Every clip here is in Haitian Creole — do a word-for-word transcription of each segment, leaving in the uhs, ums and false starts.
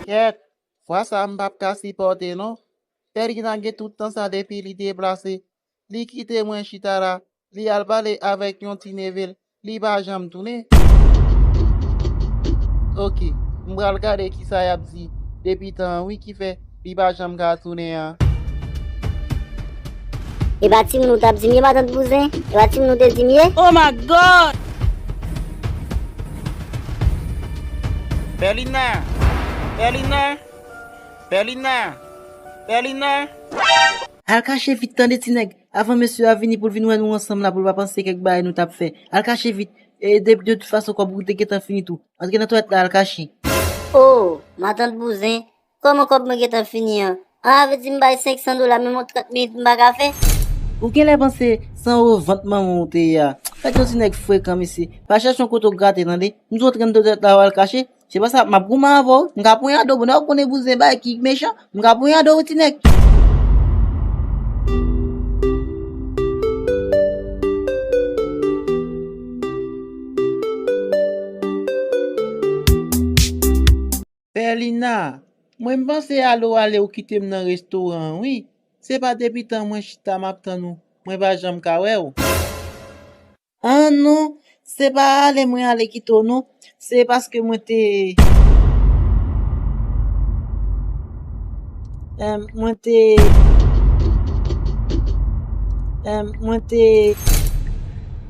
Kèt, fwa sa a m p ap ka sipòte non. Pèlina gen tout tan sa depi li deplase. Li kite mwen chita la, li al pale avèk yon ti neve l, li pa janm tounen. Oke, m pral gade kisa y ap di depi tan an wi ki fè li pa janm ka tounen an. E pa timoun ou t ap di m ye, matant Bouzen? E pa timoun ou te di m ye? Oh my God! Pèlina! Pèlina! Pèlina! Pèlina! Al kache vit, tande, ti nèg, avan mesye a vini pou l vin wè nou ansanm la, pou l pa panse kèk bagay nou t ap fè. Al kache vit. E de, de tout fason, kòb ou te gentan fini tou. Antre nan twalèt la, al kache. Oh, matant Bouzen, kòman kòb mwen gentan fini an? An, sa vle di m bay senk san dola, menm yon trant minit m pa ka fè? Ou genlè panse se anwo vant manman w te ye a. Gad yon ti nèg frekan, mesye. Pa chèche yon kote w grate, tande. M di w antre nan twalèt la, w al kache. Se pa sa, m ap goumen avè w. M ka ponyade w, bonè, ou konnen Bouzen bagay ki mechan. M ka ponyade w, wi, ti nèg. Pèlina, mwen m panse ale w ale ou kite m nan restoran an, wi. Se pa depi tan mwen chita m ap tann ou, mwen pa janm ka wè w. Ah non, se pa ale mwen ale kite w non. Se paske mwen te, em, mwen te, em, mwen te.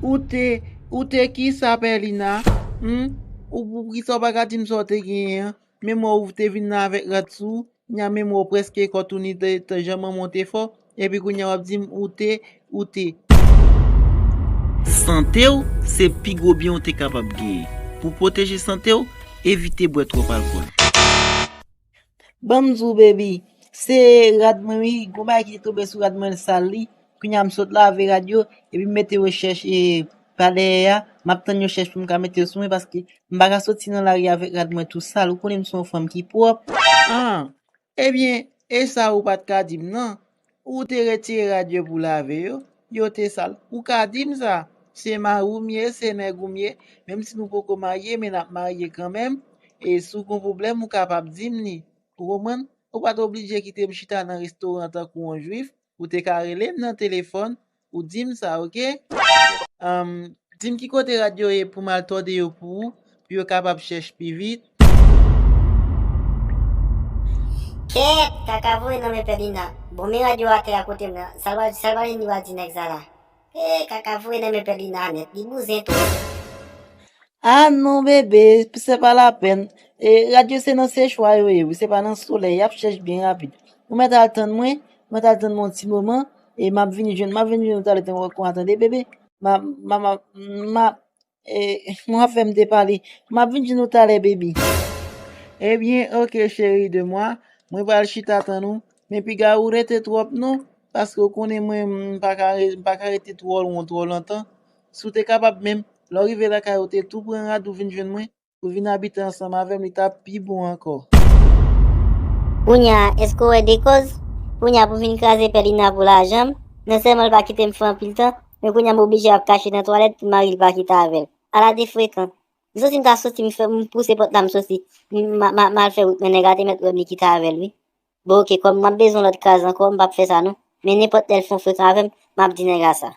Ou te, ou te kisa, Pèlina? Hmm? Ou, ou kisa w pa ka di m sa w te genyen an? Menm wè ou te vin nan avèk rad sou ou, nya menm wè w prèske kò touni te, te jan manman w te fò, epi kounye a w ap di m ou te, ou te. Sante w se pi gwo byen w te kapab genyen. Pou pwoteje sante w, evite bwè twòp alkòl. Ban m di w, baby, se rad mwen wi, gon bagay ki te tonbe sou rad mwen, l sal li. Kounye a m sot lave rad yo, epi m mete rechèch e pa dèyè a, m ap tann yon chèch pou m ka mete yo sou mwen, paske m pa ka soti nan lari avèk rad mwen tou sal. Ou konnen m se yon fanm ki pwòp. Ah, ebyen, e sa ou pa t ka di m nan? Ou te retire rad yo pou lave yo, yo te sal. Ou ka di m sa. Se mari w m ye, se nèg ou m ye. Menm si nou poko marye, men n ap marye kanmenm. E si w gon pwoblèm, ou kapab di m li. Ou konprann? Ou pa t oblije kite m chita nan restoran tankou yon jwif. Ou te ka rele m nan telefòn, ou di m sa, oke? Anm, di m ki kote rad yo ye pou m al tòde yo pou ou, pou yo kapab chèch pi vit. Kèt, kaka voye nan men Pèlina. Bon, men rad yo atè a kote m nan. Sa l pral, sa l pral vin li pral di nèg sa la. E, kaka voye nan men Pèlina nèt. Li bouzen twòp. Ah non, bebe, se pa lapèn. E, rad yo se nan sechwa yo ye, wi, se pa nan solèy. Y ap chèch byen rapid. Ou mèt al tann mwen, ou mèt al tann mwen yon ti moman, e m ap vini jwenn, m ap vini jwenn ou talè, tankou w ap tande, bebe. M ap, m ap, m ap, m ap, e, mwen ap fè m te pale. M ap vin jwenn ou talè, baby. Ebyen, oke, cheri de mwa, mwen pral chita tann ou. Men piga ou rete twòp non, paske ou konnen mwen, m pa ka re-, m pa ka rete twò lwen, twò lontan. Si w te kapab menm, lè w rive lakay ou te tou pran rad ou vin jwenn mwen, pou vin abite ansanm avè m, li t ap pi bon ankò. Kounye a, èske w wè de kòz? Kounye a pou vin kraze Pèlina pou lajan m, non sèlman l pa kite m fè anpil tan, men kounye a m oblije ap kache nan twalèt pou mari l pa kite avè l. Ala de frekan. M santi m ta soti, m fè, m pouse pòt la, m soti. M, m, m, m al fè wout mwen, nèg la te mèt wè m, li kite avè l, wi. Bon, oke, kòm m ap bezwen lòt kaz ankò, m p ap fè sa non. Men nenpòt lè l fè yon frekan avè m, m ap di nèg la sa.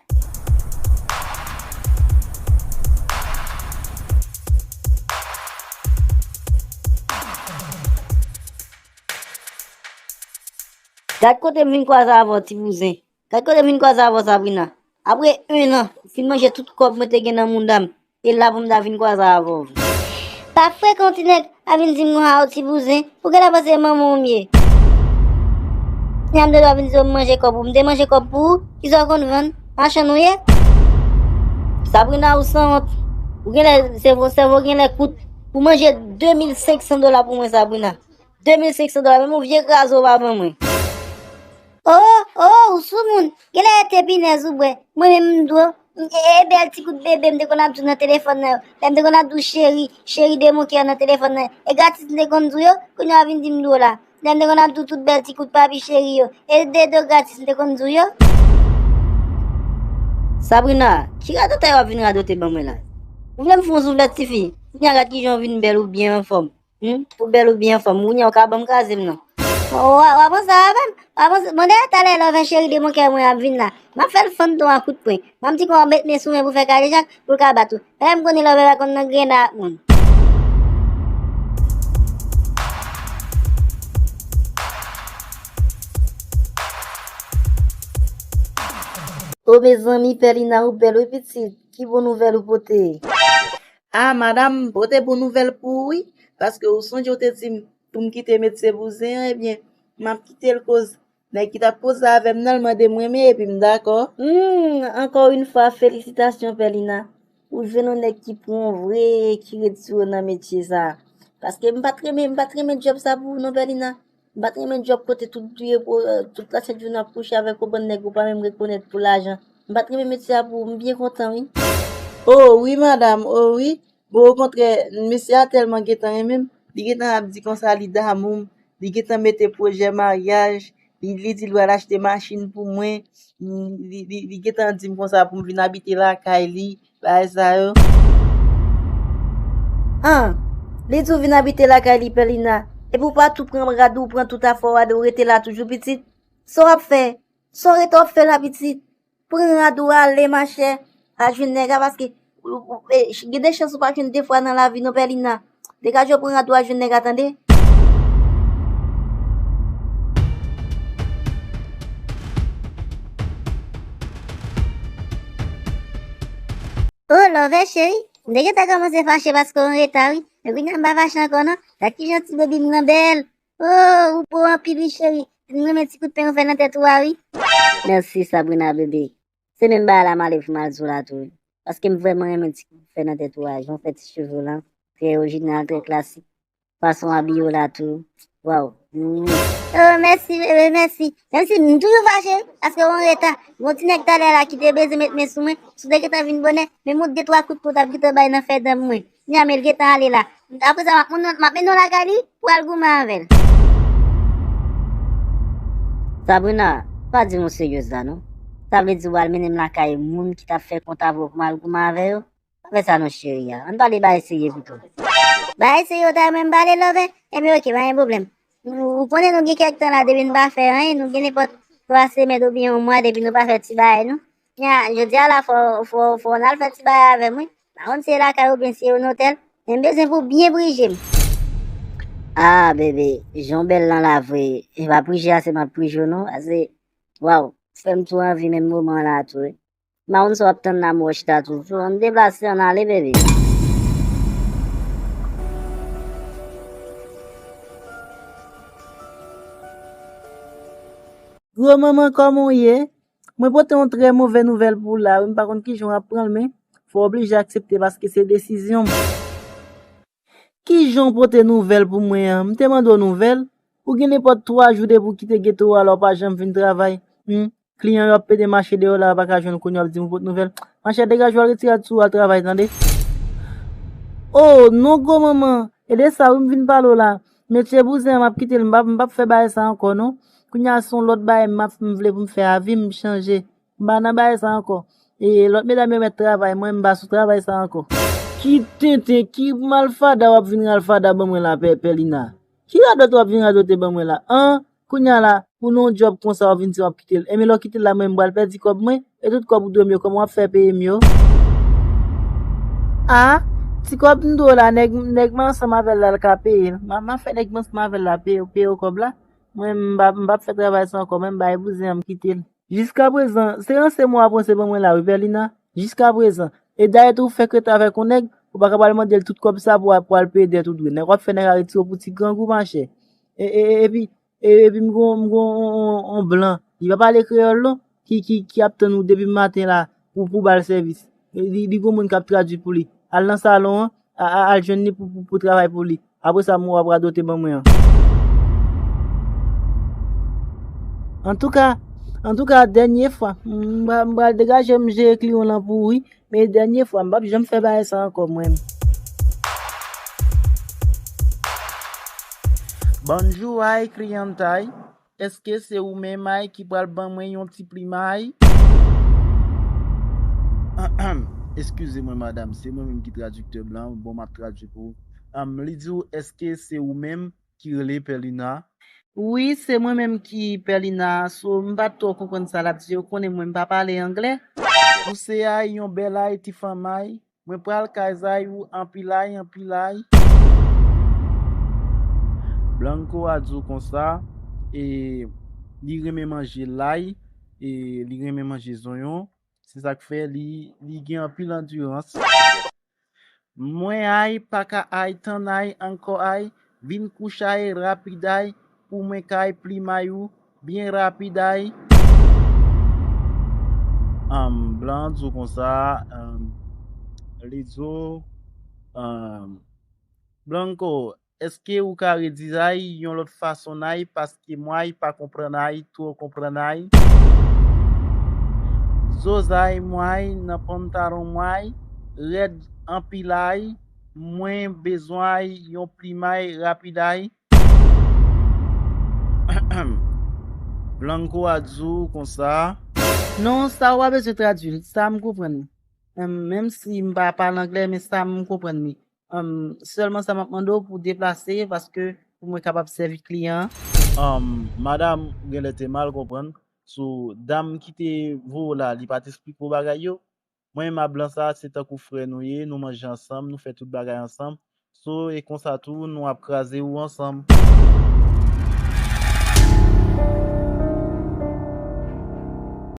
Gad kote m vin kwaze avè w, ti bouzen. Gad kote m vin kwaze avè w, Sabrina. Apre en an, m fin manje tout kòb mwen te gen nan mouda m. E la pou m ta vin kwaze avè w. Pa frekan, ti nèg, a vin di m konsa, ti bouzen. Ou genlè panse se manman w m ye. Nya m te dwe vin di w m manje kòb ou. M te manje kòb pou ou? Kisa w konn vann? Machann ou ye? Sabrina, ou sanwont. Ou genlè, sèvo, sèvo genlè kout. Ou manje de mil senk san dola pou mwen, Sabrina. De mil senk san dola, menm yon vye kraze w pa ban mwen. Oh, oh, ou soumoun. Genlè e te pinèz ou bwè. Mwen menm m di w, e, e bèl ti kout bebe m te konn ap di w nan telefòn nan yo. Lè m te konn ap di w cheri, cheri de mon kè nan telefòn nan yo. E gratis m te konn di w yo, kounye a w vin di m di w la. Lè m te konn ap di w tout bèl ti kout papi cheri yo. E dedo gratis m te konn di w yo. Sabrina, ki radotay w ap vin radote ban mwen la? Ou vle m fè yon zouvlèt tifi? Kounye a gad kijan w vin bèl ou byen anfòm. Hmm? Ou bèl ou byen anfòm, kounye a ou ka ban m kraze m non. W a, w a panse avè m? W a panse, mande talè Love cheri de mon kè mwen ap vin la. M ap fè l fann ton a kout pwen. M ap di kon w ap met men sou mwen pou fè kadejak, pou l ka bat ou. Lè m konnen Love pa konn nan grenda ak moun. O mezanmi, Pèlina, ou bèl wi pitit. Ki bon nouvèl ou pote? Ah, madam, m pote bon nouvèl pou ou wi, paske ou sonje ou te di m pou m kite metye bouzen an, ebyen, m ap kite l koz nèg ki t ap koze avè m nan, l mande m renmen epi m dakò. Hmm, ankò yon fwa, felisitasyon, Pèlina. Ou jwenn yon nèg ki pou w vre, ki ret sou ou nan metye sa a. Paske m pa t renmen, m pa t renmen djòb sa pou ou non, Pèlina. M pa t renmen djòb kote tout, tout lasent jounen w ap kouche avèk yon bann nèg ou pa menm rekonèt pou lajan. M pa t renmen metye a pou ou, m byen kontan wi. Oh wi, madam, oh wi. Bon, okontrè, mesye a tèlman gentan renmen m, li gentan ap di konsa li damou m, li gentan mete pwojè maryaj, li, li di l pral achte machin pou mwen, li, li, li gentan di m konsa pou m vin abite lakay li, bagay sa yo. An, li di w vin abite lakay li, Pèlina, epi w pa tou pran rad ou, pran tout afè w, ou rete la toujou, pitit? Sa w ap fè? Sa w rete w ap fè la, pitit? Pran rad ou ale, machè. Al jwenn nèg la, paske ou, ou, e, gen de chans ou pa jwenn de fwa nan lavi non, Pèlina. Degaje w, pran rad ou al jwenn nèg la, tande? Oh, Love cheri, m te gentan kòmanse fache paske w anreta wi. Men kounye a m pa fache ankò non. Gad kijan ti bebi m nan bèl. Oh, ou bo anpil wi cheri. M renmen ti kout pen ou fè nan tèt ou a wi. Mèsi Sabrina bebe. Se menm bagay la m ale pou m al di w la tou wi. Paske m vrèman renmen ti kout ou fè nan tèt ou a. Jan w fè ti cheve w lan, trè orijinal, trè klasik. Fason w abiye w la tou. Waw. Mm. Oh, mèsi bebe, mèsi. Menm si m toujou fache wi, paske w anreta. Gon ti nèg talè la ki te bezwen met men sou mwen. Si w te gentan vin bonè, menm yon de twa kout pen w t ap gentan bay nan fè dan mwen. Nya men l gentan ale la. Apre sa, m ap mennen w lakay li pou w al goumen avè l. Sabrina, pa di m ou seryez la non. Sa vle di w al mennen m lakay moun ki t ap fè kont avè w pou m al goumen avè yo? Pa fè sa non cheri a. Ann pale bagay serye pito. Bagay serye w ta renmen m pale Love? Ebyen oke, pa gen pwoblèm. Ou, ou konnen nou gen kèk tan la depi n pa fè anyen, nou gen nenpòt twa semèn oubyen yon mwa depi nou pa fè ti bagay nou. Nya, jodi a la fò, fò, fò w al fè ti bagay avè m wi. Pa konn si se lakay oubyen si se yon otèl, men m bezwen pou w byen prije m. Ah, bebe, jan w bèl lan la vre. E pa prije a se m ap prije w non. Paske, waw, fè m tou anvi menm moman la tou wi. M pa konn sa w ap tann la, m wè w chita toujou. Ann deplase, ann ale, bebe. Gwo manman, kòman w ye? Mwen pote yon trè move nouvèl pou w la wi, m pa konn kijan w ap pran l, men fò w oblije aksepte paske se desizyon m. Kijan w pote nouvèl pou mwen an? M te mande w nouvèl? Ou gen nenpòt twa jou depi w kite geto a la, w pa janm vin travay. Hmm? Kliyan yo ap pede mache deyò la, yo pa ka jwenn w, kounye a w ap di m ou pot nouvèl. Machè, degaje w al retire rad sou w al travay, tande? Oh, non, gwo manman! E de sa wi m vin pale w la. Metye bouzen an, m ap kite l, m p ap, m p ap fè bagay sa ankò, non. Kounye a se yon lòt bagay m ap, m vle pou m fè avi m chanje. M pa nan bagay sa ankò. E lòt medam yo mèt travay, mwen m pa sou travay sa ankò. Ki tenten, ki malfada w ap vin ralfada ban mwen la, Pè, Pèlina? Ki radòt w ap vin radòte ban mwen la? An, kounye a la, pou nan yon djòb konsa w ap vin di w ap kite l. Enben lè w kite l la, mwen m pral pèdi kòb mwen, e tout kòb ou dwe m yo, kòman w ap fè peye m yo? A, ti kòb m dwe w la, nèg, nèg m ansanm avè l la, l ka peye l. M a, m a fè nèg m ansanm avè l la peye, peye w kòb la. Mwen, m p ap, m p ap fè travay sa ankò, mwen m bay bouzen an, m kite l. Jiskaprezan, se ranse mwen w ap ranse ban mwen la wi, Pèlina. Jiskaprezan. E dayè tou, ou fèk rete avèk yon nèg, ou pa ka pral mande l tout kòb sa pou, pou al peye dèt ou dwe. Nèg w ap fè nèg a retire w pou ti grangou, machè. E, e, e, epi, e, epi m gon, m gon on, on, on blan. Li pa pale kreyòl non. Ki, ki, ki ap tann ou depi maten la pou, pou ba l sèvis. Li, li gon moun k ap tradui pou li. Al nan salon an, a, a, al jwenn li pou, pou, pou travay pou li. Apre sa, m w ap radote ban mwen an. Antouka, antouka, dènye fwa, m, m pral, m pral degaje m jere kliyan w lan pou ou wi. Men dènye fwa, m p ap janm fè bagay sa ankò, mwen. Bonjou, ay, kliyantay. Èske se ou menm, ay, ki pral ban mwen yon ti plim, ay? Eskize mwen, madam, se mwen menm ki tradiktè blan. Bon, m ap tradui pou ou. Am, li di w, èske se ou menm ki rele Pèlina? Wi, se mwen menm ki Pèlina. So, m pa t twò konprann sa l ap di. Ou konnen mwen, m pa pale anglè. Ou se ay, yon bèl ay, ti fanm ay. Mwen pral kay zay ou anpil ay, anpil ay. Blanco a di w konsa, e li renmen manje lay, e li renmen manje zonyon. Se sa k fè li, li gen anpil andirans. Mwen ay, pa ka ay, tann ay, ankò ay, vin kouch ay, rapid ay, pou mwen kay plim ay ou, byen rapid ay. Am, Blan di w konsa, am, li di w, am, Blanco, èske ou ka redizay yon lòt fason nay, paske mway pa konprann ay, twò konprann ay. Zozay mway nan pantalon mway, rèd anpil ay, mwen bezwen ay yon plim ay rapid ay. Blanco a di w konsa. Non, sa ou pa bezwen tradui l, sa m konprann. Em, menm si m pa pale anglè, men sa m konprann li. Em, sèlman sa m ap mande w pou deplase, paske pou mwen kapab sèvi kliyan an. Em, madanm, ou genlè te mal konprann. So, dam ki te voye w la, li pa t esplike w bagay yo? Mwen menm ak Blan sa, se tankou frè nou ye, nou manje ansanm, nou fè tout bagay ansanm. So, e konsa tou, nou ap kraze ou ansanm.